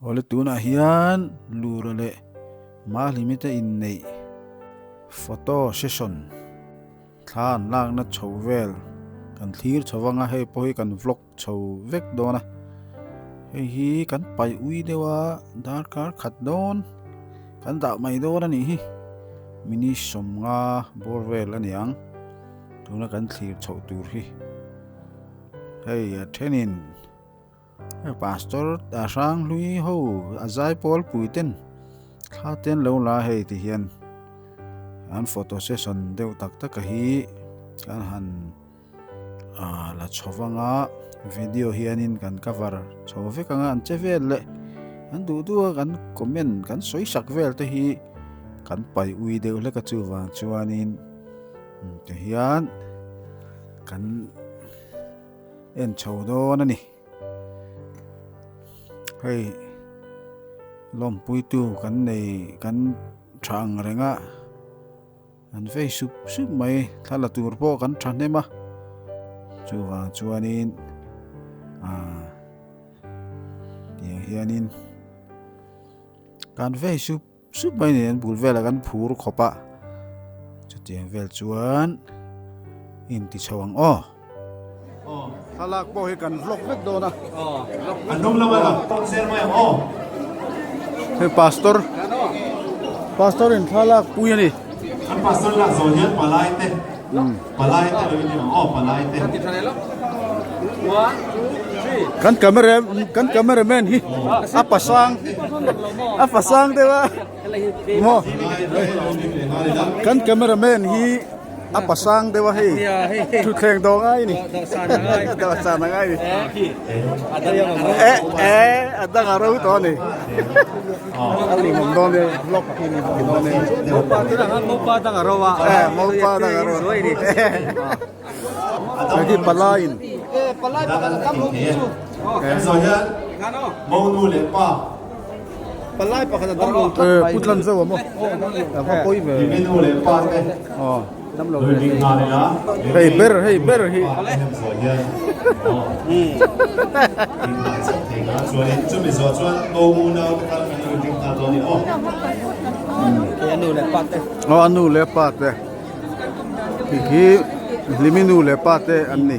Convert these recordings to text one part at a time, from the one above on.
Awle tunah hian Lura leh Mahlimi te inneih photo session thla an lakna chho vel kan thlir chho anga hei pawh hi kan vlog chho vek dawn a, hei hi kan paih ui deuh a darkar khat dawn kan dah mai dawn a nih hi mini sawmnga bawr vel a ni ang tuna kan thlir chhoh tur hi hei a thenin. Pastor a hrang hlui ho a zai pawl pui ten thla te an lo la hei ti hian an photo session deuh tak tak a hi kan han ah la chho vang a video hianin kan cover chho vek ang a an che vel leh an duh duh a kan comment kan sawi sak vel te hi kan paih ui deuh hlek a chuvang chuanin ti hian kan. En chho dawn a ni. Hei lawmpuitu kan nei kan tha ang reng a, an vei sup sup mai thla la tur pawh kan tha hnem a, chuvang chuanin ah tiang hianin kan vei sup. Sup mai ni an bul velah kan phur khawp a, chutiang vel chuan inti chho ang aw. Aw, thlalak pawh hi kan vlog vek dawn a. An hnung lama lang pawm zel mai ang aw. Hei pastor, pastor in thlalak pui a ni. An pastor lak zawh hian palai te, palai te lo in ang aw, palai te. Kan camera kan cameraman hi a pasang a pasang deuh a maw kan cameraman hi a pasang deuh a hei thutthleng dawh ngai a ni dawhsan a ngai a ni eh eh a dang a ro tawh a ni a limawm dawn e vlog hi limawm dawn e mopa dang a ro a eh mopa dang a ro Hei hi palaiin Eh putlan zeuh a maw a va pawi ve aw hei ber hei ber hi aw a nu leh pa te. Ti hi Hlimi nu leh pa te an ni.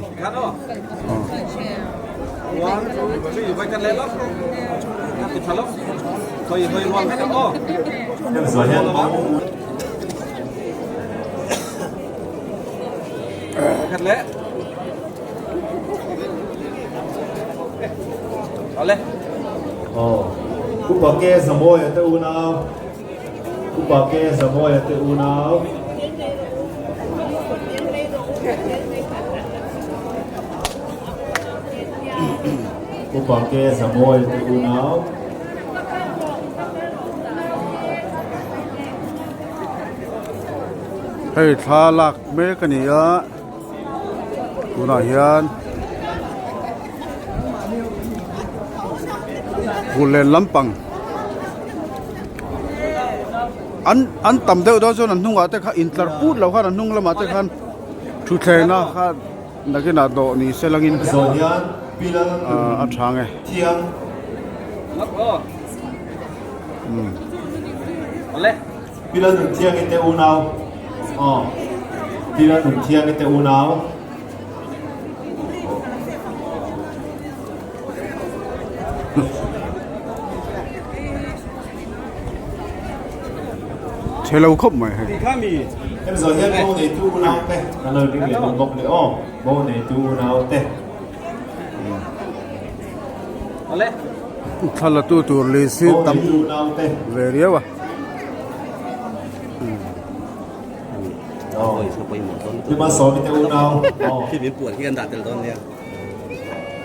Upa ke Zamawia te unau. Upa ke Zamawia te unau. Upa ke Zamawia te unau. Hei thla lak mek a ni a tunah hian Phullen lampang an an tam deuh dawn chuan an hnungah te kha intlar put lo khan an hnung lamah te khan thutthleng na kha nakinah dawh ni se langin a tha nge. Pila Nunthiangi te unau aw Pila Nunthiangi te unau. Chhe lo khawp mai hei. Hemi zawh hian bo neitu unau te kan lo ring leh dawn bawk le aw bo neitu unau te. Thla la tu tur lei si tam ve riau a.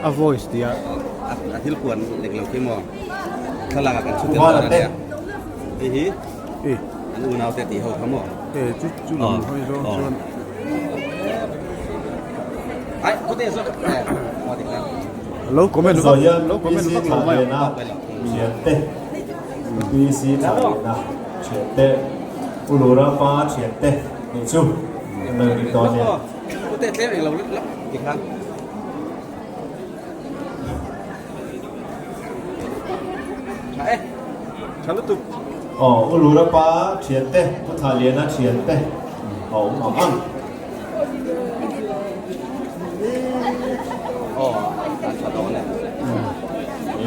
A voice tia. A thil puan lek lo khi maw. Thlalak ah kan chhut tel dawn a nia. Hei hi an unau te tih ho kha maw. E chu chu lam hawi zawng chuan. Ai kute zo. Lo comment vak lo comment vak lo mai ang. Thiante PC tha thiante Ulura pa thiante nih chu an lo ring dawn nia. Kute tlem eng lo lek ti khan. Tha lutuk. Aw U Lura pa thiante Pu Thaliana thiante a awm ang ang. Aw an tha dawn e.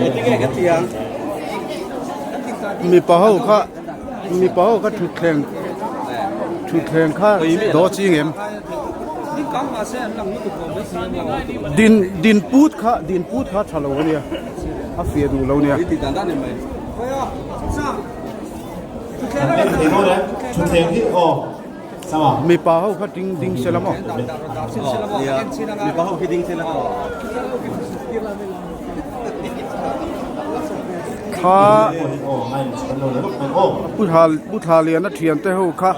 Engtinge kan tih ang? Mipa ho kha mipa ho kha thutthleng thutthleng kha daw ching em? Din din put kha din put kha tha lo ania a fiah duh lo nia. Mipa ho kha ding ding se la maw? Mipa ho khi ding se la. Thla Pu Thla Pu Thla Liana thiante ho kha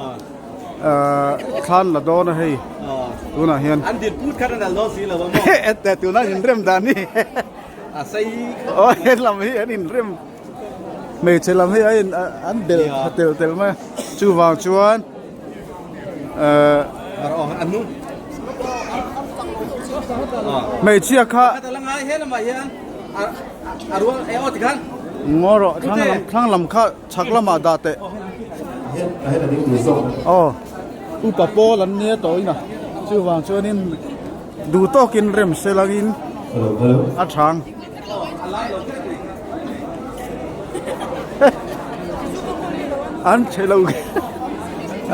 thlan la dawn a hei tunah hian. An din put khan an al dawn si lo a maw? Ette tuna inrem dan hi. A sei Aw he lam hi an inrem hmeichhe lam hi a in an bel tha tel tel mai a chuvang chuan eh an hnung hmeichhia kha a rual e aw tikhan ngaw rawh thlang lam thlang lam kha chhak lamah dah teh aw upa pawl an nia tawh in a chuvang chuanin Duh tawkin rem se langin a chhang. An che lo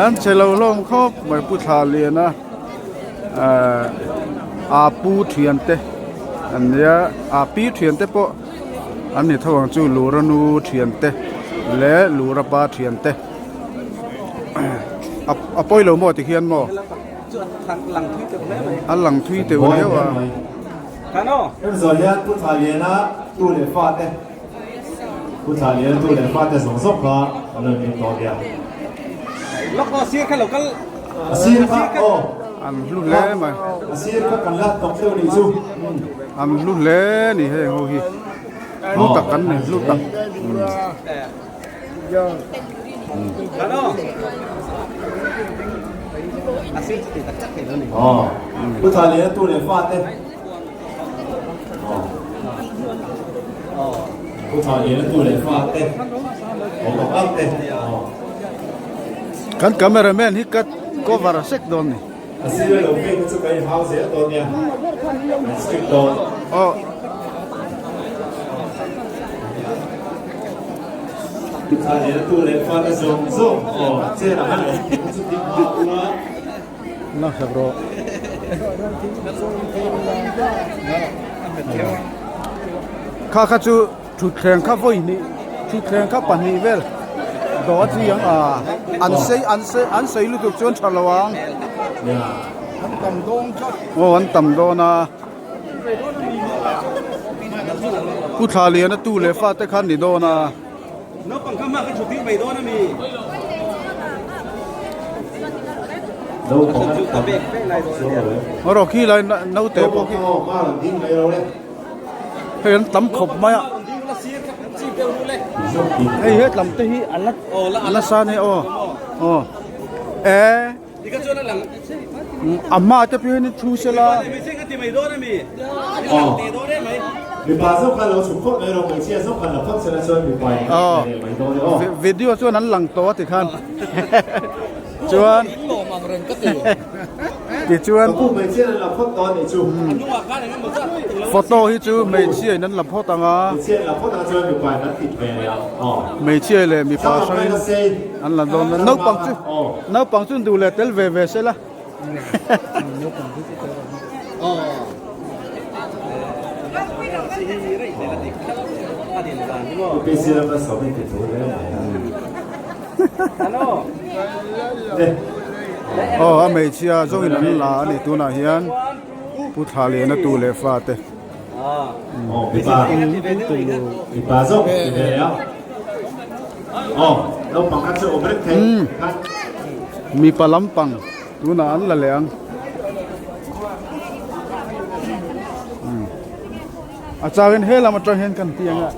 an che lo hlawm khawp mai Pu Thla Liana eh a pu thian te an nia a pi thian te pawh an ni tho ang chu Lura nu thian te leh Lura pa thian te a pawi lo maw tikhian maw. A lang thui teuh hle a. Hemi zawh hian Pu Thlaliana tu leh fate Pu Thlaliana tu leh fate zawng zawng kha an rawn ding tawh nia. A sir kha aw. An hlu hle mai. A sir kha kan la tawk deuh nih chu. An hlu hle ni heng ho hi. Hlu tak an ni hlu tak. Pu Thla Liana tu leh fa te Pu Thla Liana tu leh fa te awm ang ang te Kan cameraman hi ka cover sek dawn ni. A sir lo phei kha chu kan inhau zel dawn nia. Kan strict dawn. Aw. Thla leh tu leh fa te zawng zawng aw chen ang a leh chu ding hma ula. Na hlep rawh. Kha kha chu Thutthleng kha vawi hnih thutthleng kha pahnih vel dawh a chi ang a an sei an sei an sei lutuk chuan tha lo ang an tam dawn tlat aw an tam dawn a pu thla lian a tu leh fa te kha an ni dawn a. Naupang kha hma kha thut ding mai dawn a mi. Naupang kha Rawh khi lai naute pawh khi. Hei an tam khawp mai a hei hetlam te hi a la a la sa nia aw aw e a hma te pawh hian thu se la aw video chuan an lang tawh a tikhan chuan Tichuan photo hi chu hmeichhia in an la phawt ang a, hmeichhia leh mipa hrangin an la dawn a, naupang chu naupang chu duh leh tel ve ve se la. Aw a hmeichhia zawngin an la a ni tunah hian Pu Thla Liana tu leh fa te. Mipa lampang tunah an la leh ang. A changin he lam atang hian kan ti ang a.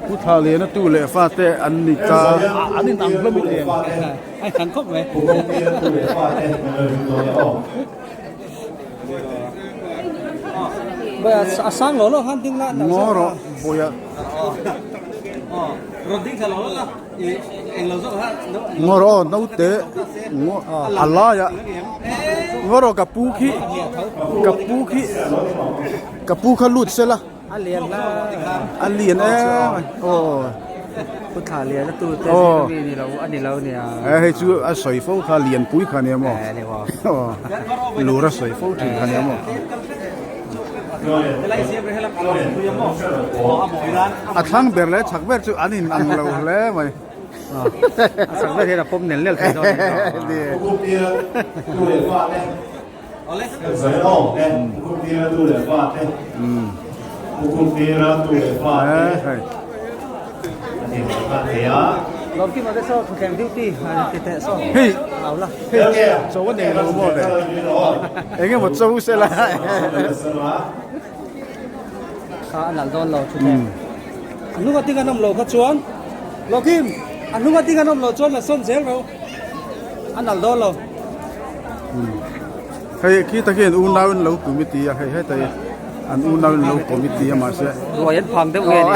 Pu Thla Liana tu leh fa te an ni ta an in ang hlawm in Ai khan khawp mai. A sang lo lo han ding la. Ngaw rawh bawiha. Ngaw rawh aw naute ngaw a laiah ngaw rawh ka pu khi ka pu khi ka pu kha lut se la. A lian la. A lian em a aw. Pu thla lian a tu te zing ami ni lo a ni lo nia. E hei chu a sawi fo kha lian pui kha nia maw. E ni maw. Aw lur a sawi fo thin kha nia maw. A thlang ber leh chhak ber chu an in ang lo hle mai. A chhak ber hian a pawm nel nel thei dawn ni. Hei chaw a nei lo maw le eng emaw chaw se la kha a nalh dawn lo thuthleng a hnung a ding an awm lo kha chuan Lokim a hnung a ding an awm lo chuan la sawn zel ro a nalh dawn lo. Hei khi tak hian unau in lo committee a hei heta hi an unau in lo committee a mahse ruai an phang deuh nge ni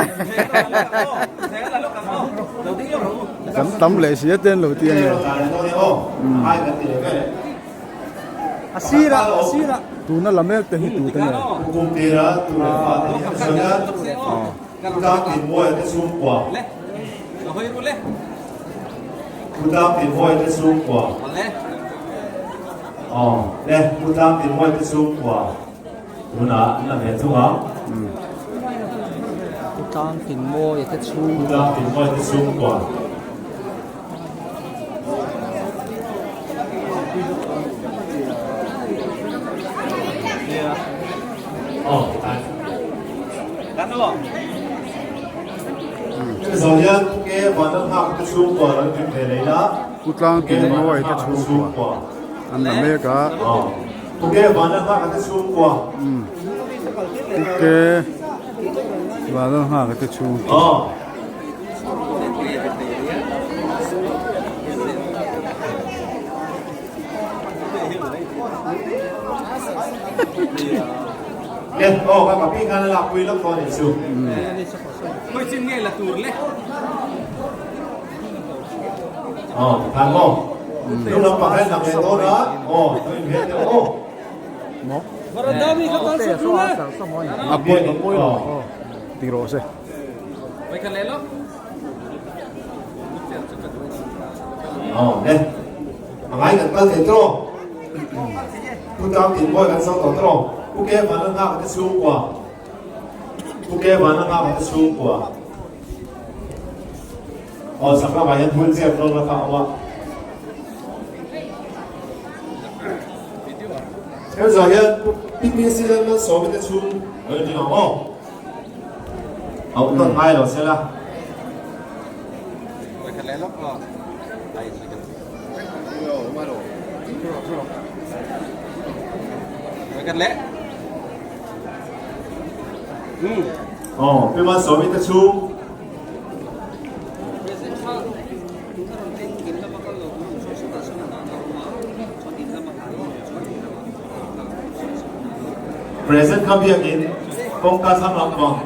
kan tam leh si a te an lo ti ange a sirah a sirah tuna la mek te hi tu te nge Tlang tin mawi te chhungkua. Pu tlang tin mawi te chhungkua an la mek a. Pu ke vanlalnghaka te chhungkua. A pawi a pawi lo ti rawh se. Present kha biakin kawngka thlang lampang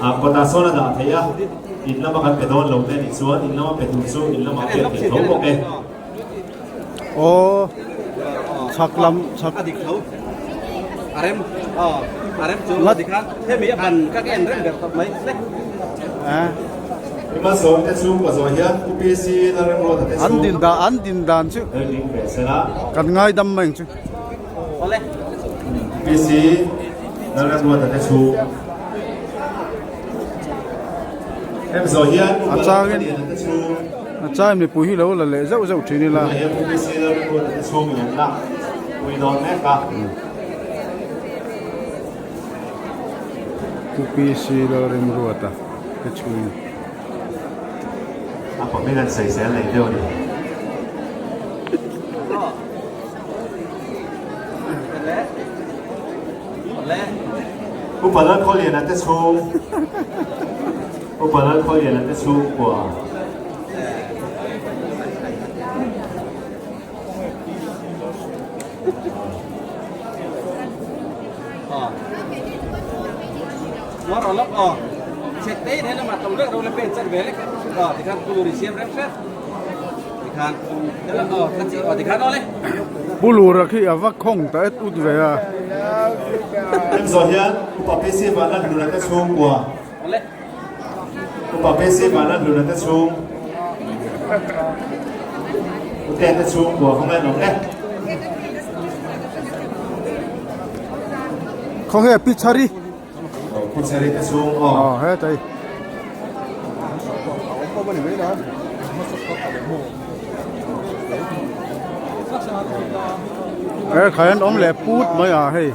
ah kawtah sawn a dah theih a, in lama kan pe dawn lo te nih chuan in lama pe tur chu in lamah pek theih tho bawk e. Aw chhak lam chhak a dik tho a rem aw a rem chu a dik a hemi a ban ka en rem ber tawp mai hle. An din dan an din dan chu kan ngaidam mai ang chu. A changin a changin mipui hi lo la leh zauh zauh thin ila. Pu PC Lalremruata te chhung. A pawmin an sawi zel leh deuh a ni. Upa Lalkhawliana te chhung Upa Lalkhawliana te chhungkua. War rawh lawk aw. Chhe te in helama tlawm vek ro le pen chat ve lek aw tikhan tur i siam rem hret tikhan helam aw ka chi aw tikhan aw le. Pu Lura khi a va khawng ta et ut ve a. Hemi zawh hian Upa PC Vanlalhluna te chhungkua Upa PC Vanlalhluna te chhung Ute te chhungkua khaw ngaih nawm le. Khawnge Pi Chhari. Pi Chhari te chhung aw. Aw hetai. He khai an awm leh put mai a hei.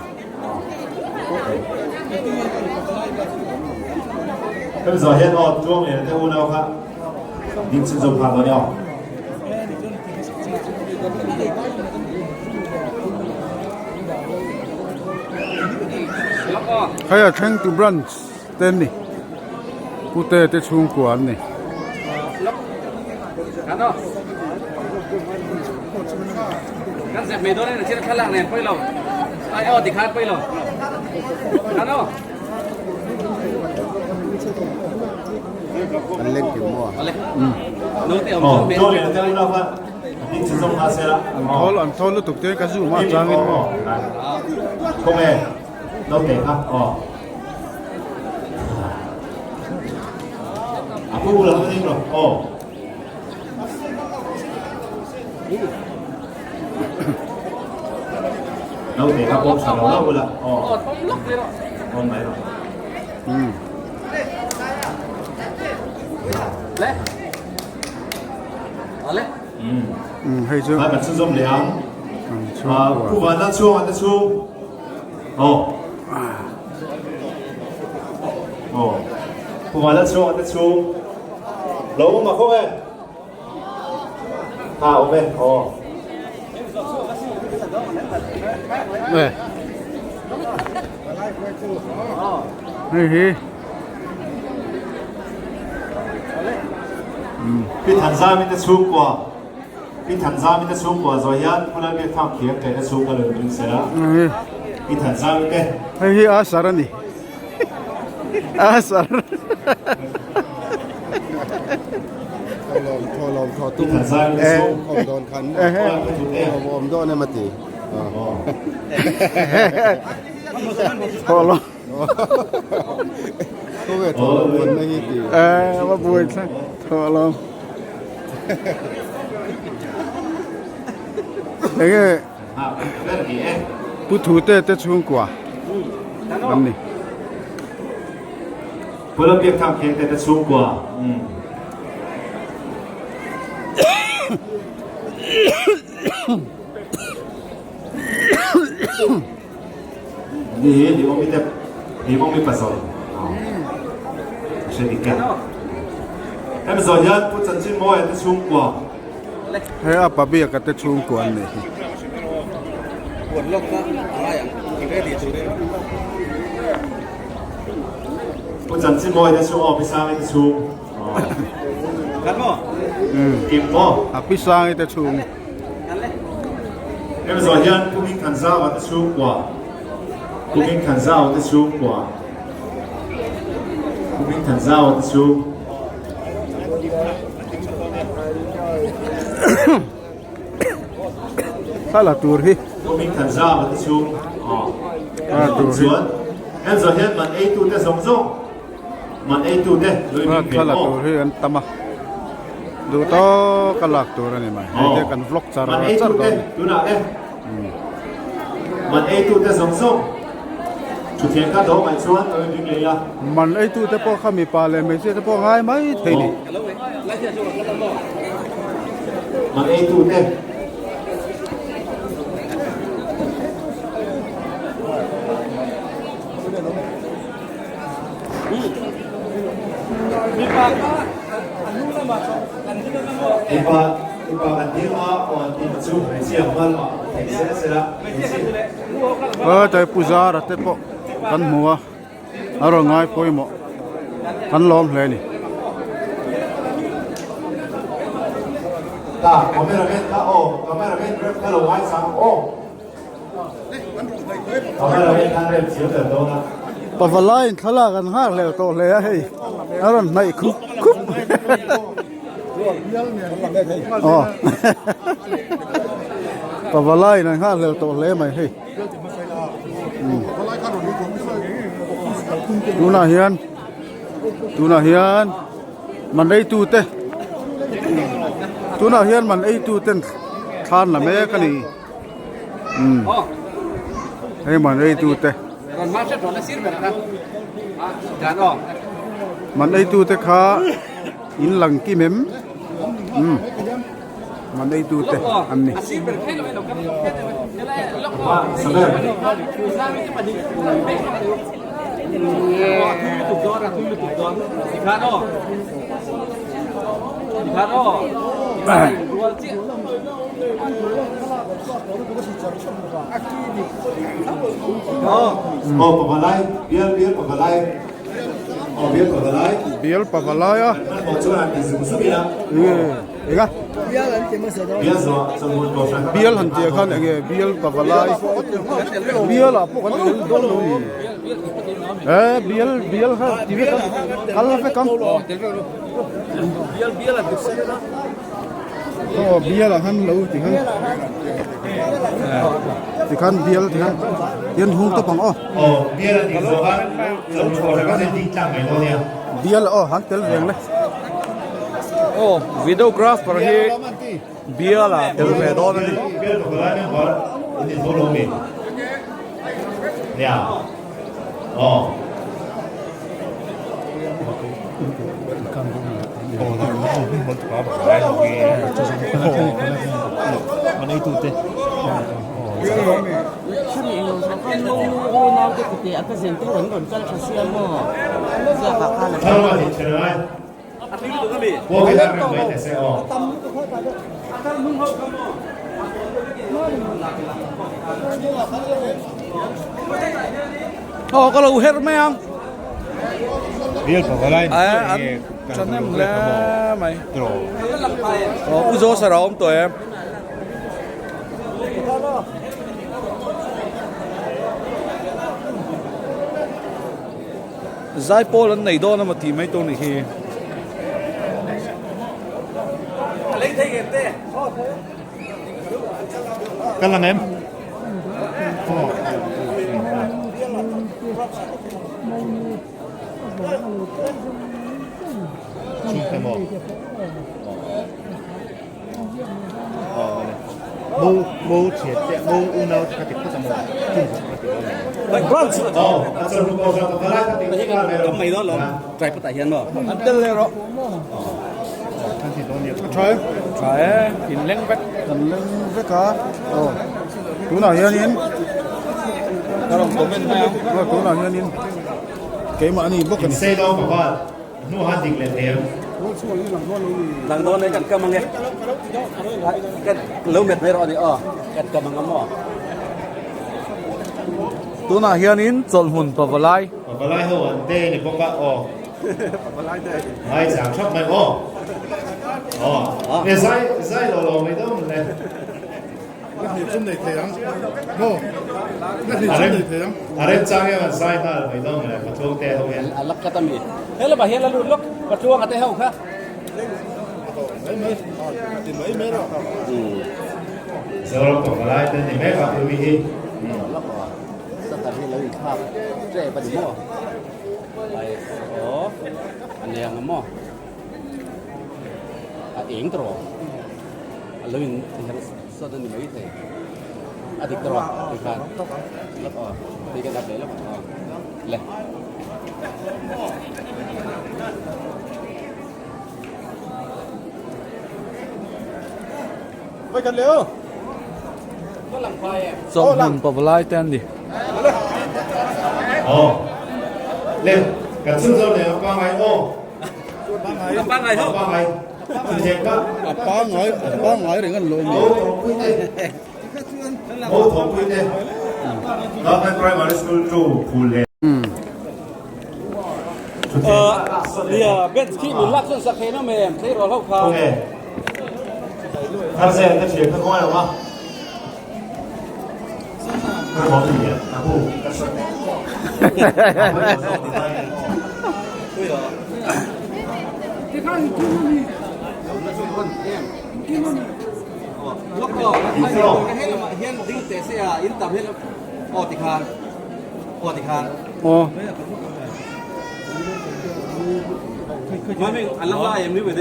Hemi zawh hian aw tluang leh te unau kha ding chhun zawm phah dawn e aw. Hei a thleng tu branch te an ni pute te chhungkua an ni. An thawl an thawl lutuk te ka zoom a changin maw. Naute kha pawm tha lo lo ula aw pawm mai rawh um le ale um hei chu kan chhun zawm leh ang pu van chhuang te chu aw aw pu van chhuang te chu lo awm a khaw e Ha awm e aw. Hei hi. Pi Thanzami te chhungkua Pi Thanzami te chhungkua zawh hian Pu Lalbiakthang Khiang te te chhungkua lo in ring a. Pi Thanzami te. Hei hi a sar a ni. A sar. Enge Pu Thute te chhungkua an ni. Pula biak thang kheng te te chhungkua. Ni hi ni awmi te ni awmi pasal. Hre dik e. Hemi zawh hian Pu Chanchin Mawia te chhungkua. He a pa biaka te chhungkua an nih hi. Puan lawk kha a ngai ang ready turin. Pu Chanchin Mawia te chhung aw Pi Sangi te chhung. Kan maw? Kim maw? A Pi Sangi te chhung. Hemi zawh hian Pu Hming Thanzau te chhungkua. Pu Hming Thanzau te chhungkua. Pu Hming Thanzau te chhung. Thla tur hi. Pu Hming Thanzau te chhung. Thla tur hi. Chuan hemi zawh hian man eitu te zawng zawng. Man eitu te lui hming ve Thla la maw? tur hi an tam a. Duh tawk a lak tur a ni mai. Hei te kan vlog char Man char eitu dawn te a ni. tunah te. Man eitu te zawng zawng. Thuthleng kha dawh ngaih chuan lo inring leh ila. Man eitu te pawh kha mipa leh hmeichhia te pawh ngai mai thei ni. Man eitu te. Mipa mipa kan ding a aw an tih chu hmeichhia hma lamah theih zel sela hmeichhia. Hetlai Pu Zara te pawh kan hmu a, a rawn ngai pawimawh kan lawm hle a ni. Ta cameraman kha aw cameraman rep kha lo ngaisang aw. Pavalaiin thlalak an nghak hlel tawh hle a hei a rawn hnaih khup khup aw Pavalaiin an nghak hlel tawh hle mai hei tunah hian tunah hian man eitu te tunah hian man eitu ten thlan la mek a ni umm hei man eitu te man eitu te kha in lang kim em umm man eitu te an ni. Bial pavalai a enga bial han tih ah khan enge bial pavalai bial ah pawh kan tel dawn lo ni e bial bial kha ti vek a kal vek ang aw bial ah khan lo ti khan ti khan bial ti khan hian hung tawp ang aw bial aw han tel veng le. Aw videographer hi bial ah tel ve dawn a ni. Aw ka lo her mai ang. An hle mai. Aw Pu Joseph a awm tawh em? Zaipawl an nei dawn emaw tih mai tur nih hi. Ka lang em? Chhungte maw? Tunah hianin tunah hianin keimahni bawk a ni. Lang dawn e kan kam ange kan lo met mai rawh ani aw kan kam anga maw. Tunah hianin chawlhmun pavalai. Pavalai ho an te ni bawk a aw. Pavalai te. Ngai chang thap mai aw. Aw. Ne zai zai lo lo mai dawn le. A remchang hian an zai nghal mai dawn le Patluang te ho hian. A lak khat a mi. He lamah hian la lut lawk Patluang a te ho kha. Zoram pavalai te ni mek a tumi hi. Satar hi lo inthlak tep a ni maw? Ai aw a leng a maw? A eng tawh. A lo in her sawt a ni mai thei. A dik tawh a tikhan lawk aw hei ka dap leh lawk ang aw le. Chawhmun pavalai te an ni. Aw le kan chhunzawm leh ang pangai aw. Pangai ho. Pangai. A pangai a pangai reng an lo awm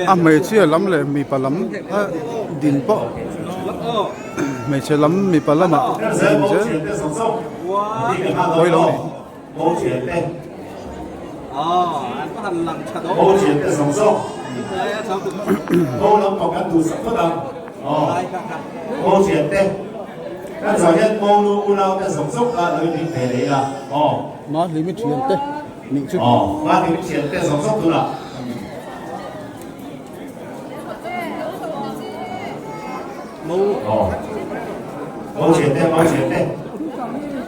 A hmeichhia lam leh mipa lam a din pawh hmeichhe lam mipa lamah din zel pawi lo ni. Mahlimi thiante nih chu.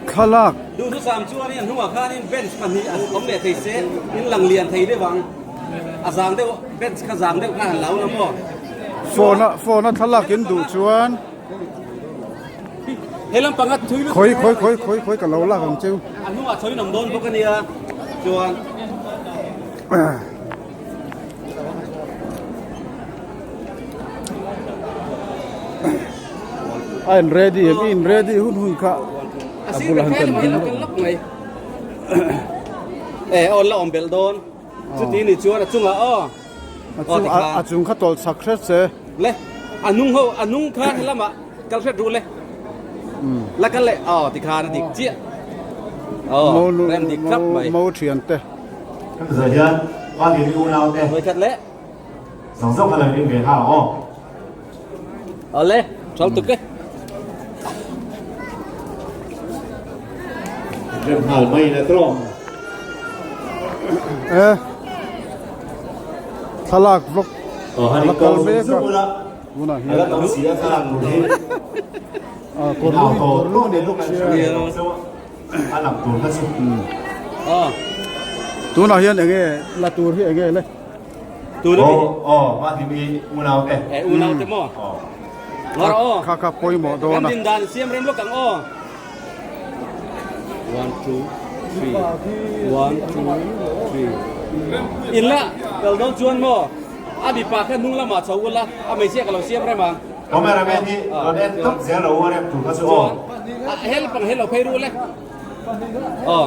Thlalak. Duhthusam chuanin a hnungah khanin bench pahnih an awm leh thei se, in lang lian thei deuh ang. A zang deuh, bench kha zang deuh kha han lo la maw? Phone a, phone a thlalak in duh chuan. He lampanga thui lutuk. Khawi khawi khawi khawi khawi ka lo lak ang cheu. A hnungah chhoin awm dawn bawk a nia chuan. A in ready em i in ready hun hun kha a bulah han kan ding lawk mai e aw la awm belh dawn chuti ni chuan a chungah aw a chung kha tawlh chak hret se le a nung ho a nung kha helamah kal hret ru le la kal le aw tikhan a dik chiah aw rem dik thlap mai mo thian te Zah hian Mahni unau te. Vawikhat leh. Zawng zawng kha lo in ve nghal aw. Awle, thal tuk e. Rem nghal mai la trawng. Eh. Thlalak vlog. Oh, hani La kal ko mek a. zung ula. Tunah hian. Ala tam si a thlalak tur hi. Ah, kawrlum kawrlum ni bawk sia. A lang tur kha chu. Aw. Tunah hian enge la tur hi enge le? Tuna mi. Aw, aw, mahni mi unau te. Eh, unau te maw? Aw. Ngawr aw. Kha kha pawimawh dawn a. Kan din dan siam rem lawk ang aw. 1 2 3 1 2 3 In la kal dawn chuan maw? A mipa kha hnung lamah chho ula, a hmeichhia ka lo siam rem ang. Cameraman hi rawn en tawp zel lo a rem tur kha chu aw. Hel pang hel lo phei ru le. Aw.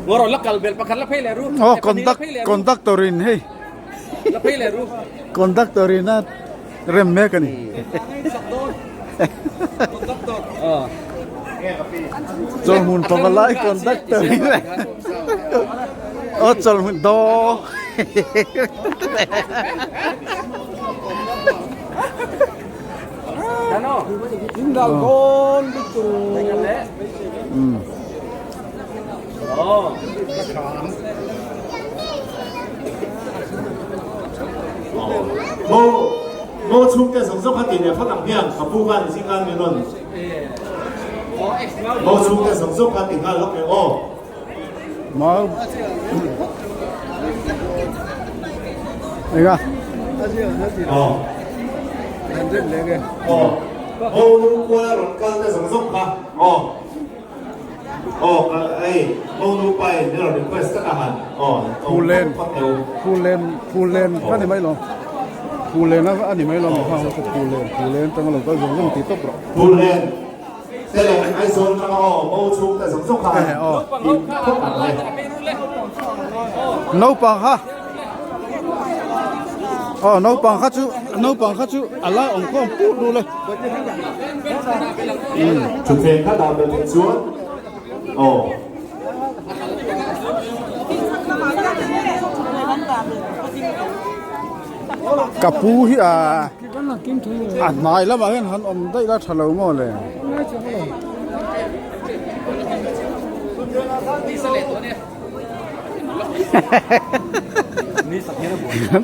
Ngawr la kal bel pakhat la phei leh ru. Aw conduct conductor in hei. La phei leh ru. Conductor in a rem mek a ni. Conductor. Aw. Chawlhmun pavalai conductor in. Aw chawlhmun daw. Mo mo chhungte zawng zawng kha tih leh phawt ang hian ka pu khan zing khan min rawn mo chhungte zawng zawng kha ti nghal lawk e aw. Mau Enga Aw Aw Mo nu kuala rawn kal te zawng zawng kha aw Aw hei mo nu pa in min rawn request tak a han aw Phulen Phulen Phulen kha ni mai lo Phulen a ni mai lo mi kha Phulen Phulen tanga lo kal zawng zawng ti tawp rawh Phulen Te leh Aizawl tanga aw mo chhung te zawng zawng kha in khawp ang le. Naupang kha aw naupang kha chu naupang kha chu a la awm khawm put lu le. Thutthleng kha dah belh theih chuan aw. Ka pu hi a a hnai lamah hian han awm daih la tha lo maw le.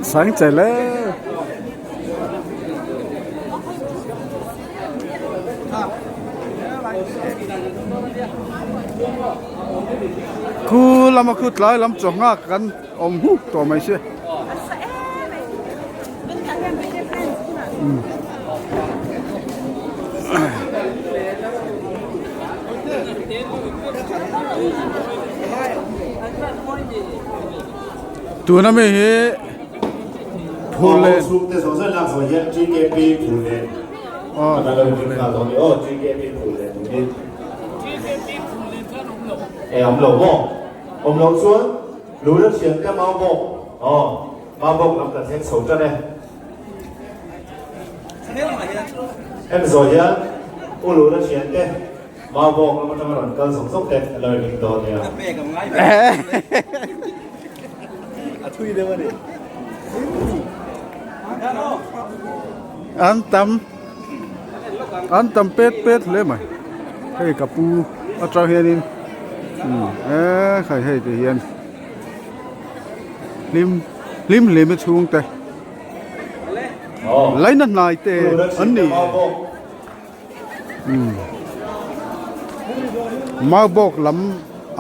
Sáng trời lên. Khu lama khu tlai lam chaw nghak kan awm huk tawh mai si. Tuna mi hi Phullen. Chhungte zawng zawng lak zawh hian TKP Phullen. Aw. Kan lo ding nghal dawn ni aw TKP Phullen turin. TKP Phullen khan awm lo. E awm lo maw? Awm loh chuan Lura thiante mau bawk. Aw mau bawk lam kan thleng chho tan e. Hemi zawh hian U Lura thiante mau bawk lam atanga rawn kal zawng zawng te an lo in dawn nia. An tam an tam pet pet hle mai hei ka pu atang hianin umm eee khai hei ti hian hlim hlim hlim a chhungte laina hnai te an ni umm mau bawk lam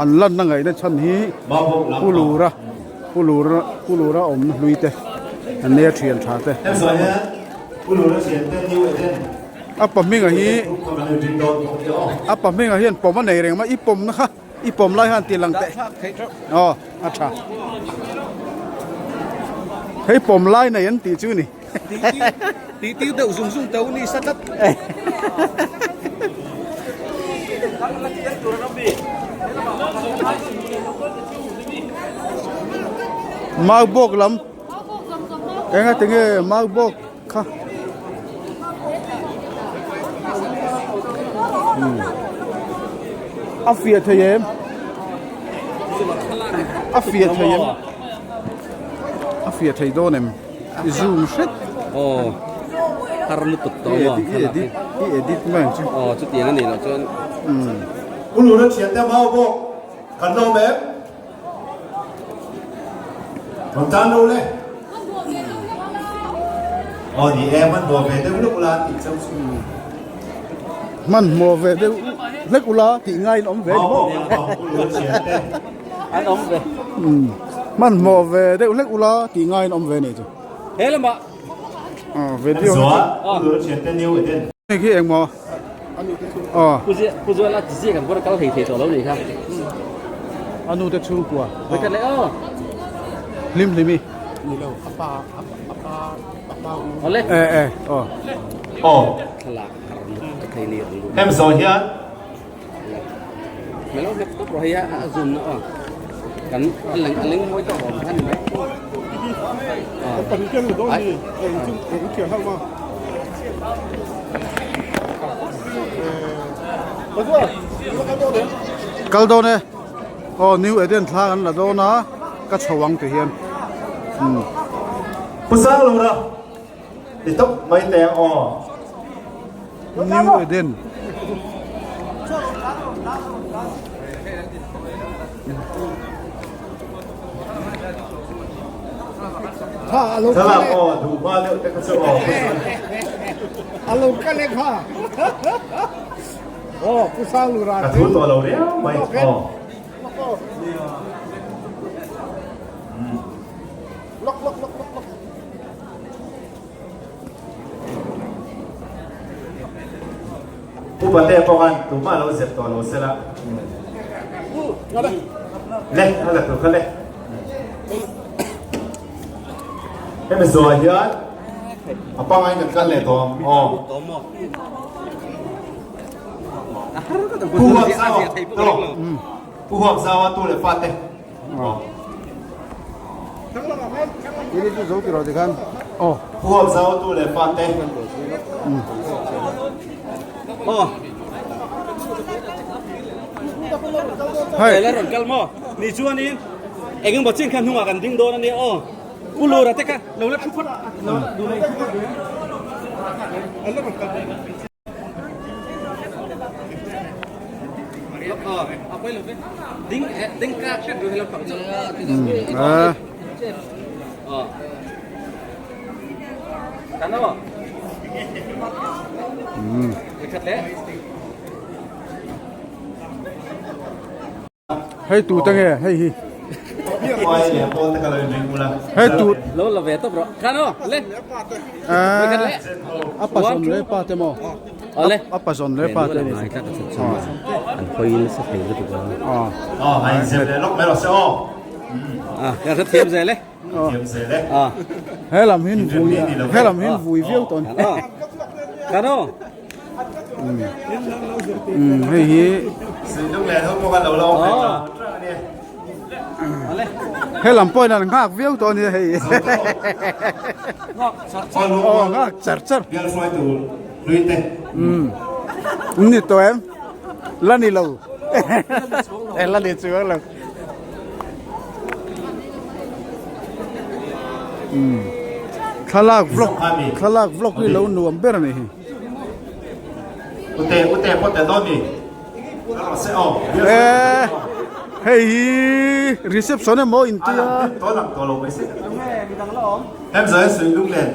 an lanna ngaihna chhan hi pu lura pu lura pu lura awmna hlui te an nia thian tha te a pa hminga hi a pa hminga hian pawm a nei reng mai i pawmna kha. I pawm lai han tih lang teh. Aw, a tha. Hei pawm lai nei an tih chu ni. Tih tir deuh zung zung teu ni sa tlat. Mau bawk lam. Enga tinge mau bawk kha. A fiah thei em? A fiah thei em? A fiah thei dawn em? I zoom hret. Aw. Har lutuk tawh maw? I edit i edit mai ang chu. Aw chutiang a nih loh chuan. Umm. Ulura thiante mau bawk kan lawm em? Rawn tan lo le. Aw ni e, hmanhmawh ve deuh hlek ula tih chauh chu. Hmanhmawh ve deuh hlek ula tih ngaiin awm ve ni maw? An awm ve. Hmanhmawh ve deuh hlek ula tih ngaiin awm ve ni chu. He lamah. Aw video. Zual, ulur thiante new eden. Hei khi engmaw? Aw. Pu Zuala ti ziak ang pawh kal thei thei tawh lo nih kha. A nu te chhungkua. Vekhat leh aw. Hlim hlimi. Ni lo, a pa a pa a pa u. Awle. E e aw. Aw. Thlalak har ka thei ni ang. Hem zo hian. Melo hlek tawp rawh hei a zoom na aw. Kan a leng a leng mawi tawh awm khan ni mai. Kan ken dawn ni. Eng chu eng thian ho ma. Kal dawn e. Aw New Eden thla kan la dawn a ka chho ang ti hian. Umm. Pu Sang Lura ti tawp mai teh ang aw. New Eden. Thlalak aw duh hma deuh te kha chu aw. Alo kal e kha. Aw Pu Sang Lura. Ka thu tawh lo riau mai aw. Lok lok lok lok lok. Upa te pawh khan tumah lo zep tawh lo sela. Le, a la tur kha le. Hemi zuah hian a pangai kan kal leh tawh ang. Aw. Pu Huap Zau, Pu Huap Zau a tu leh fa te. Pu Huap Zau tu leh fa te. Hei la rawn kal maw? Ni chuanin eng emaw chin kha hnungah kan ding dawn a nia aw. Pu Lura te kha lo la thu phawt lo la duh leh thu phawt. Hei tu te nge hei hi. Uai leh pawl te ka lo inring bul a. Hei tu. Lo la ve tawp rawh. Khan aw, le. Eh, a pazawn leh pa te maw? Awle. A pazawn leh pa te ni. An hawi nasa thei lutuk a. Aw, a inzep leh lawk mai rawh se aw. Ah, kan hre thiam zel e. Thiam zel e. Ah. He lam hin vui, he lam hin vui viau tawh a ni. Khan aw. Umm hei hi helam pawhin an nghak viau tawh a nia hei aw nghak char char umm ni tawh em la ni lo la ni chuang lo umm thlalak vlog thlalak vlog hi lo nuam ber a ni hi. Ute ute pawh tel dawn mi? Ka rawh se aw. Eh, hei hi reception emaw in tia. Tawh lang tawh lo mai se. Hem zai sui lung len.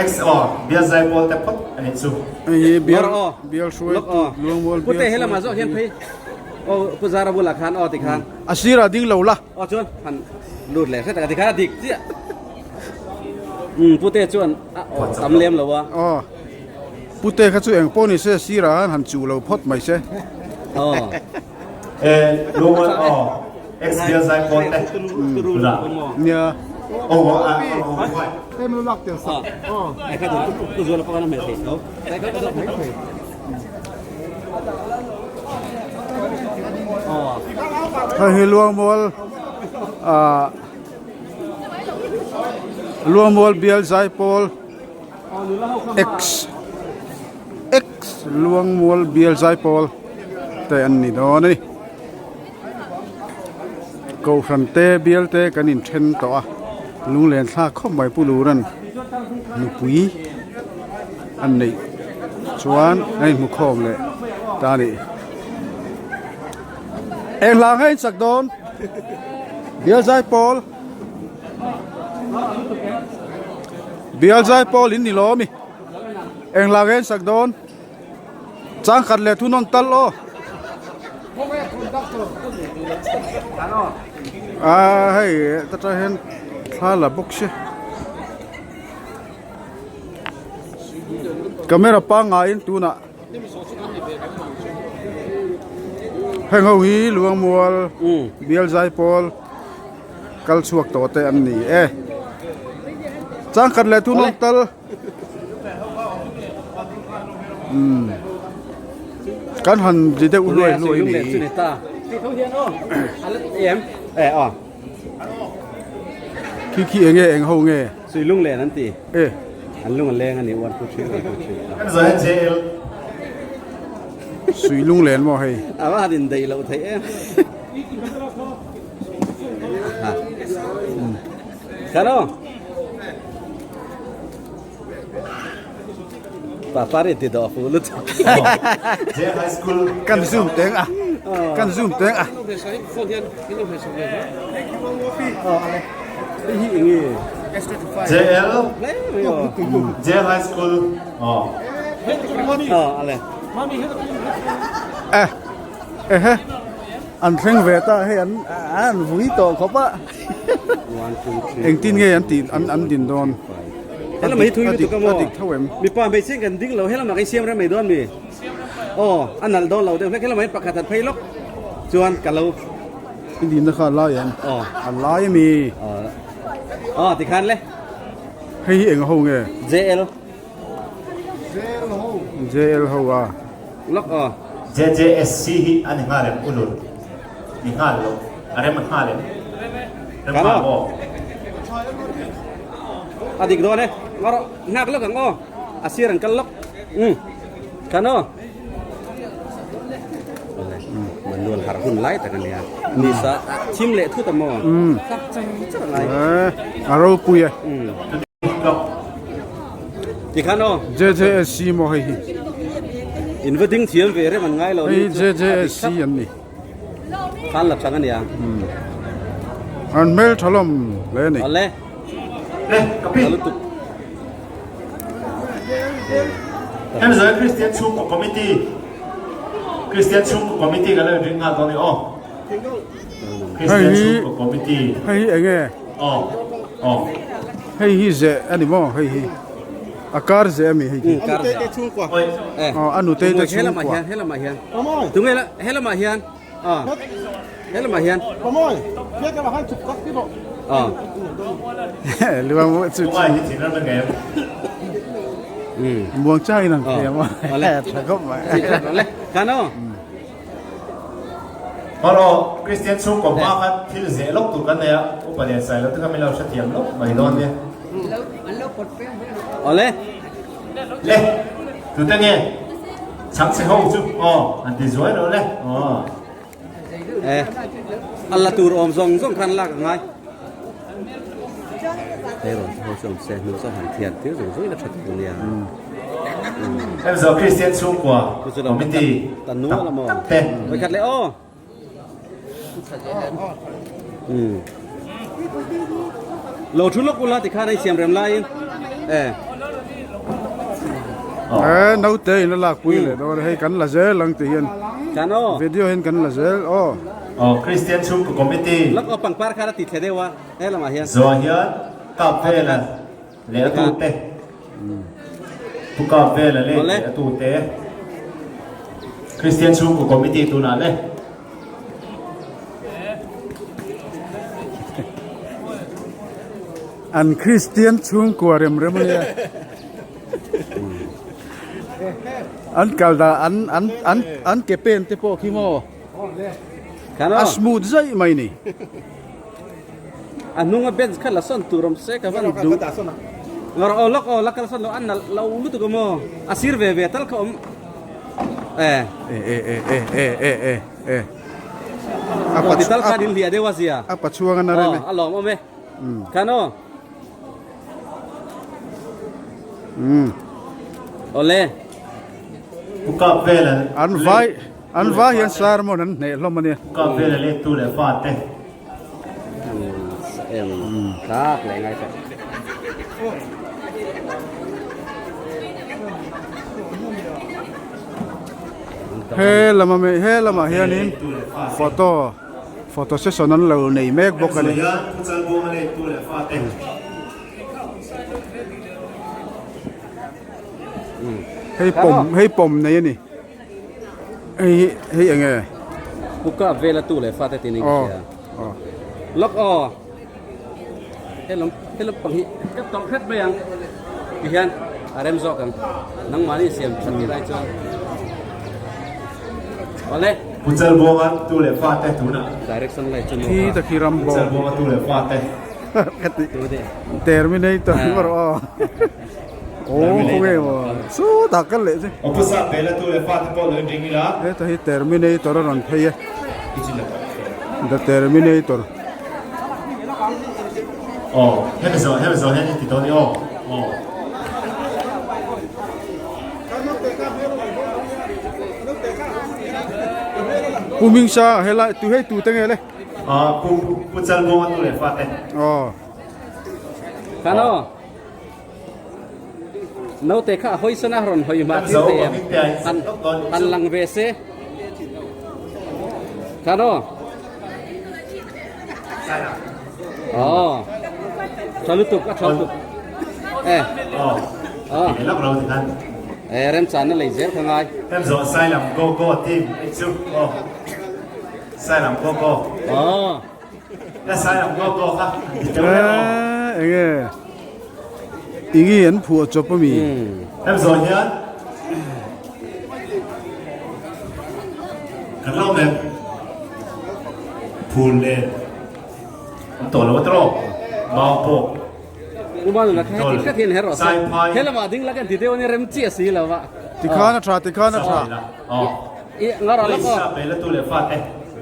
X aw bial zai pawl te phawt a nih chu. Hei hi bial bial hruai luangmual bial. Pute helama zawh hian phei. Aw pu Zara bulah khan aw tikhan. A sirah ding lo la. Aw chuan han lut leh hret a tikhan a dik chiah. Umm pute chuan a aw tam lem lo a. Aw pute kha chu eng pawh ni se sirah khan han chuh lo phawt mai se. Aw. E luangmual aw ex bial zai pawl te. Nia. Aw aw aw. Ai kha tu zual a pakhat a hmeh thei tho. Hei hi Luangmual ah Luangmual bial zaipawl X X Luangmual bial zaipawl te an ni dawn a ni Kohhran te bial te kan inthen tawh a lunglen thlak khawp mai Pu Luran nupui an neih chuan a inhmu khawm leh ta a ni. Eng hla nge in sak dawn? Bial Zaipawl Bial Zaipawl in ni lo ami? Eng hla nge in sak dawn? Changkhat leh thunawn tal aw. Ah hei ta tang hian thla la bawk se. Camera pangaiin tunah heng ho hi Luangmual bial zaipawl kal chhuak tawh te an ni e. Changkhat leh thunawn tal. Umm kan han ri deuh hluai hluai ni khi khi enge eng ho nge sui lung len an ti e an lung an leng ani 1 2 3 1 2 3 sui lung len maw hei awa han in dei lo thei em ha kano Papar in ti dawh fu lutuk. Kan zoom teng a. Kan zoom teng a. JL JL High School. Oh. Eh. Ehe. An thleng ve ta hei an an vui tawh khawp a. Engtin nge an tih an an din dawn? Helam hi thui lutuk a maw? A dik tho em? Mipa hmeichhe kan ding lo helamah kan siam rem mai dawn mi? Aw a nalh dawn lo deuh hlek helamah hian pakhat han phei lawk chuan ka lo I dinna kha a lai em? Aw a lai a mi? Aw tikhan le. Hei hi eng ho nge? JL JL ho. JL ho a. Lawk aw. JJSC hi a ni nghal em ulur? Ni nghal lo. A rem a nghal em? Rem nghal aw. A dik dawn e. Ngaw rawh. Nghak lawk ang aw. A sir an kal lawk. Umm. Kan aw. Manual har hun lai tak a nia. Nisa thim leh thut a maw? Thak char char a ngai. A ropui e. Tikhan aw. JJSC maw hei hi. In va ding thiam ve rem an ngai lo. Hei JJSC an ni. Khan la chang a nia. An hmel tha lawm hle a ni. Awle. Le ka pi. Hemi Christian chhungkaw committee Christian chhungkaw committee ka lo inring nghal dawn a ni aw. Christian Chhungkaw Committee. Hei hi enge? Aw aw. Hei hi zeh a ni maw hei hi? A kar zeh a mi hei hi? Kar zeh. Aw a nutei te chhungkua. Helamah hian tunge la helamah hian aw helamah hian. Aw. Luang mu chu. Tungai hi thin ram a ngem. Muang changin an thei a maw? Tha khawp mai. Kan aw. Erawh Kristian chhungkaw hma khan thil zeh lawk tur kan nei a, upa lian sai lo te kha min lo hrethiam lawk mai dawn nia. Awle. Le, tute nge? Chhang chhe ho chu aw, an ti zuai lo le. Aw. E, a la tur awm zawng zawng khan lak a ngai. Hei rawn ho chu awm se, hnu chu han thian tir zung zung ila tha tur nia. Hemi zawh Kristian chhungkua committee tak tak te. Vawikhat leh aw. Lo thu lawk ula tikhan a insiam rem laiin e. E naute in a lak pui leh dawn hei kan la zel ang ti hian video hian kan la zel aw. Aw Kristian chhungkaw committee. Lawk aw pangpar khan a ti thle deuh a he lamah hian. Zawh hian kap vela leh a tute. Pu kap vela leh leh a tute. Kristian chhungkaw committee tunah le. An Kristian chhungkua rem rem a nia. An kal dan an an an an ke pen te pawh khi maw a smooth zaih mai ni. A hnunga bench kha la sawn tur awm se ka van duh. Ngawr aw lawk aw la kal sawn lo an nalh lo lutuk a maw a sir ve ve tal kha awm e. E e e e e e e e. A pa tal khan in hliah deuh a zia. A pa chhuang an a rem e. A lawm awm e. Khan aw. Awle. Pu kap vel an. An vai an vai hian sermon an hneh hlawm a nia. Pu kap vel a let tu leh fa te. Tak leh ngai tawh. He lama me he lamah hianin photo photo session an lo nei mek bawk a ni. Hei pawm hei pawm nei a ni. Hei hi hei eng nge? Puka vela tu leh fate tih niin ka hria. Lawk aw. Helam helam pang hi ka tawrh hret mai ang ti hian a rem zawk ang. Nangmahni siam that tir ai chuan. Awle. Pu Chalbuanga tu leh fate tunah. Direction light chu Khi ta khi ram Pu Chalbuanga tu leh fate. Ka ti. Terminator emaw aw. Aw khawnge maw chutah kal leh chu. Aw pu sap vela tu leh fate pawh lo inring ila. Heta hi terminator a rawn phei e. The terminator. Aw hemi zawh hemi zawh hian i ti dawn i aw aw. Pu Mingsa helai tu hei tu te nge le? Aw pu pu Chalbuanga tu leh fate. Aw. Kan aw. Naute kha a hawi sawn a rawn hawi hma tir thei em? Han han lang ve se. Khan aw. Aw. Tha lutuk a tha lutuk. Eh. Aw. Lak lo ti khan. Eh rem chan na lei zel kha ngai. Em zo sai lam go go team ei chu. Aw. Sai lam go go. Aw. La sai lam go go kha. Ti teu le aw. Enge. Ingi an phuah chawp a mi. Hemi zawh hian kan lo mep phul nen an tawh lo a tawh mau pawh Saiphai Tikhan a tha tikhan a tha.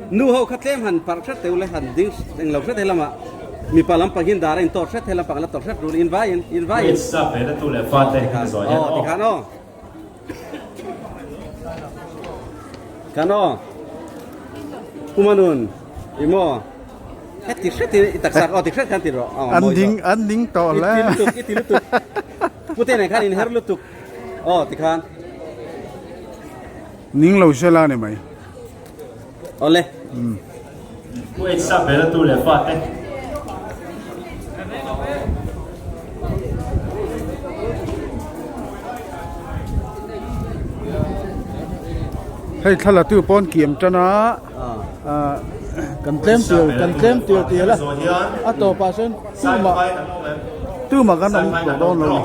Nu ho kha tlem han parh hret teuh le han ding englo hret he lamah mipa lampang hian dar a intawt hret he lampang la tawt hret rul in vaiin in vaiin aw tikhan aw khan aw Pumanun i maw heti hret in i taksa aw ti hret khan ti rawh aw An ding an ding tawh hle i ti lutuk i ti lutuk pute nen khan in her lutuk aw tikhan Ning lo sela ni mai. Awle. Pu H Sapbela tu leh fate. Hei thla tu pawn kiam tan a kan tlem tial kan tlem tial tial a a tawpah sawn tumah tumah kan awm tawh dawn lo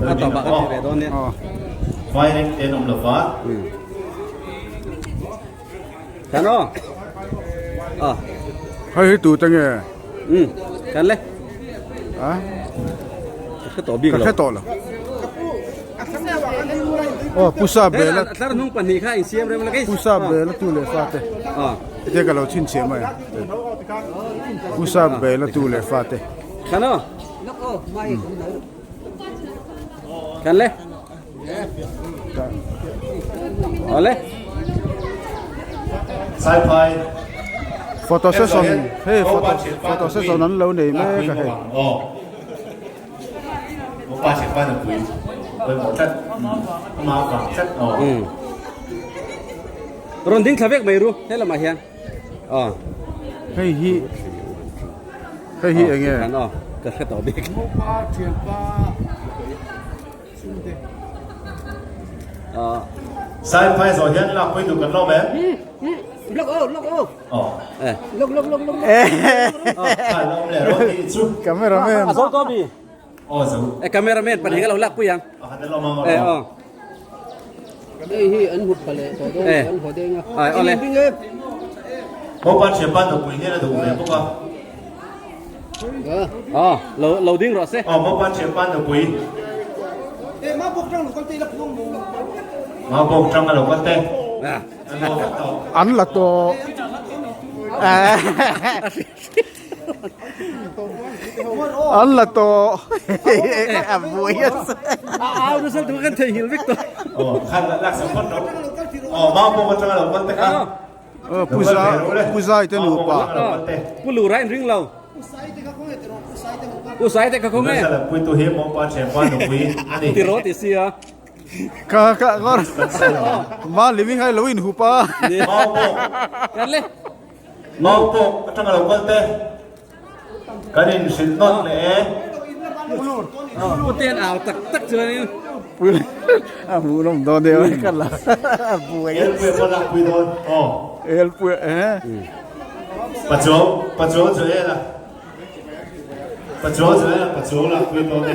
ni a tawpah kan ti ve dawn nia Vairen te an awm lova. Kan aw. Ah. Hei hi tu te nge? Um, kan le. A? Ka hre tawh bik lo. Ka hre tawh lo. Oh, pusa bela. Tlar hnung pahnih kha insiam rem la kei. Pusa bela tu le fa te. Ah. Te ka lo chin chhe mai. Pusa bela tu le fa te. Kan aw. Kan le. Awle. Saiphai. Photo session hei photo photo session an lo nei mek a hei. Aw. Upa thianpa nupui pawimawh tlat ama vang tlat aw. Rawn ding thla vek mai ru he lamah hian. Aw. Hei hi hei hi enge? Aw ka hre tawh bik. Upa thianpa Saiphai zawh hian lak pui duh kan lawm em? Lok aw, lok aw. Aw. Lok lok lok lok. Kha la awm leh rawh tih chu. Cameraman. A zo tawh mi. Aw zo. E cameraman pahnih ka lo lak pui ang. Pakhat an lawm ang E aw. Hei hi an hmu pha leh tawh dawn an haw deng a. Ai awle. Mopa thianpa nupui hian a duh ve bawk a. Aw lo lo ding rawh se. Aw mopa thianpa nupui. Mau bawk tang a lo kal te. An la tawh. An la tawh. A buai a. A au nasa tu kan theihnghilh vek tawh. Aw khan lak sak phawt rawh. Aw mau bawk atang a lo kal te kha. Pu Zai te nupa. Pu Lura in ring lo. Pu Sai te kha khaw nge. Pui tu hi maw pa thian pa nupui a ni. Ti rawh ti sia. Ka ka ngor. Ma living hai lo in hup a. Mau pawh. Kan le. Mau pawh atanga lo kal te. Kan in hrilh nawt leh e. Pu ten au tak tak chuan in. A hmuh nawm dawn deuh a ka la buai. Elpui pawh lak pui dawn. Aw. Elpui eh. Pachuau pachuau chu e la. Pachuau chu e la pachuau lak pui dawn e.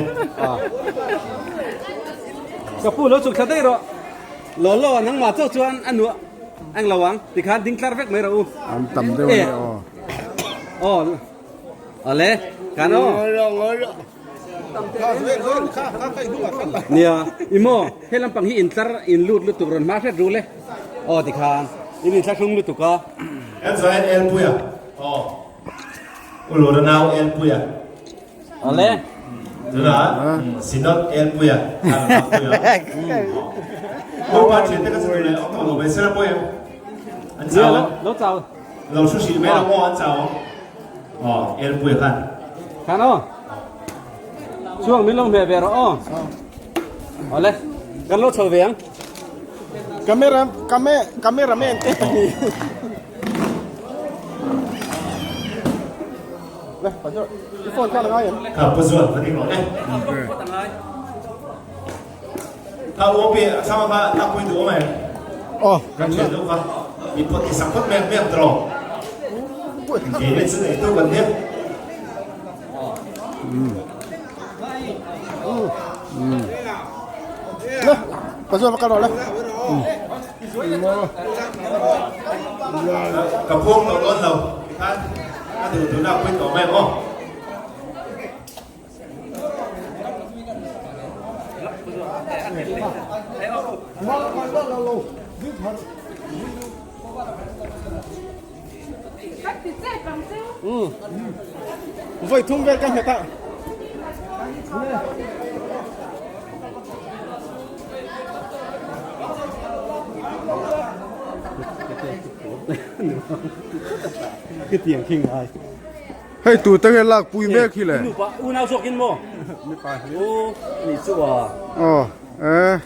Ka pu lo chuk thla daih rawh. Law law nangmah chauh chuan a nuah eng lo ang tikhan ding tlar vek mai rawh u. An tam deuh a ni aw. Aw ale kan aw. Nia i maw he lampang hi intlar in lut lutuk rawn hma hret rul e. Aw tikhan in inthlahrung lutuk a. Kan zain Elpuia aw Ulura nau Elpuia. Ale. Tuna Synod Elpuia an Elpuia. Upa thian te ka chu le awm tawh lo mai sela pawh em. An chau. Lo chau. Lo thu hrih mai lo maw an chau ang. Aw Elpuia khan. Khan aw. Chuang min lo hmeh ve rawh aw. Awle. Kan lo chho ve ang. Camera came cameraman te pahnih. Le, pa chu. I phone kha la ngai em? Kha pu zuan va ding rawh le. Kha u pi a thlang kha lak pui duh awm em? Aw. Kan thian deuh kha. I phawt i sak phawt mek mek tawh. Ke le chu nei tu kan nia. Le, pa zuan va kal rawh le. Ka phuang tawh dawn lo. Tikhan a duh duh lak pui tawh mai ang aw. Voi thum vel ka hmet a. Khitiang khi ngai. Hei tu te nge lak pui mek hi le. Nupa unau zawk in maw? Mipa hi. U ni chu a. Aw eh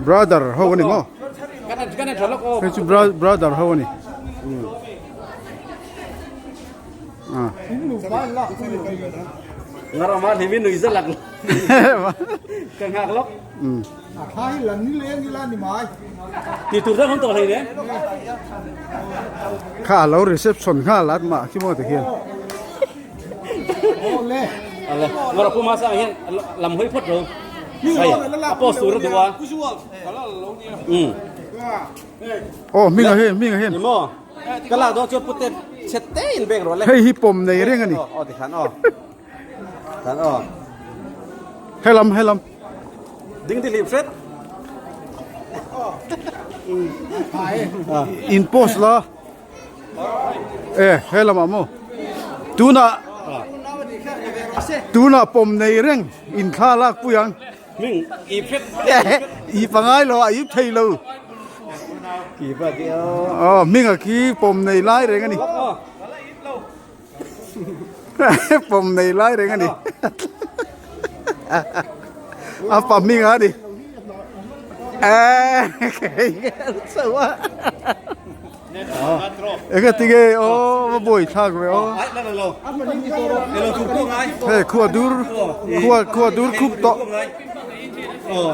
brother ho ani maw? Kan kan tha lok aw. Hei chu brother ho ani. Ngarama hlimin nui zalak ka nghak lawk. A thla hi la ni leng ila ni mai. Ti tur dang awm tawh hlei ne. Kha a lo reception nghal at mah khi maw ti hian. Awle. Ale ngara puma sang hian lam hawi phawt ro. Hei a post tur a duh a. Um. Aw hming a hian hming a hian. Ni maw? Ka lak dawn chuan pute chhe te in bek rawh le. Hei hi pawm nei reng a ni. Aw ti khan aw. Khan aw. Helam helam. Ding di hlip hret. In post la. E helam ah maw. Tunah tunah pawm nei reng in thla lak pui ang. Ming ip hret. I pangai lo a ip thei lo. Aw hming a khi pawm nei lai reng a ni. Pawm nei lai reng a ni. A pa hming a ni. Eng tinge aw va buai thlak ve aw. Hei khua dur khua khua dur khup tawh. Aw.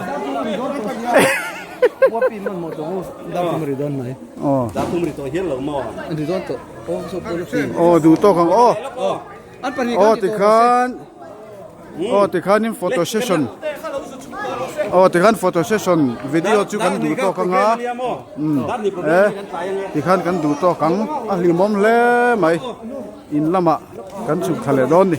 Aw duh tawk ang aw. Aw tikhan aw tikhanin photo session aw tikhan photo session video chu kan duh tawk ang a umm e tikhan kan duh tawk ang a hlimawm hle mai in lamah kan chhuk thla leh dawn ni.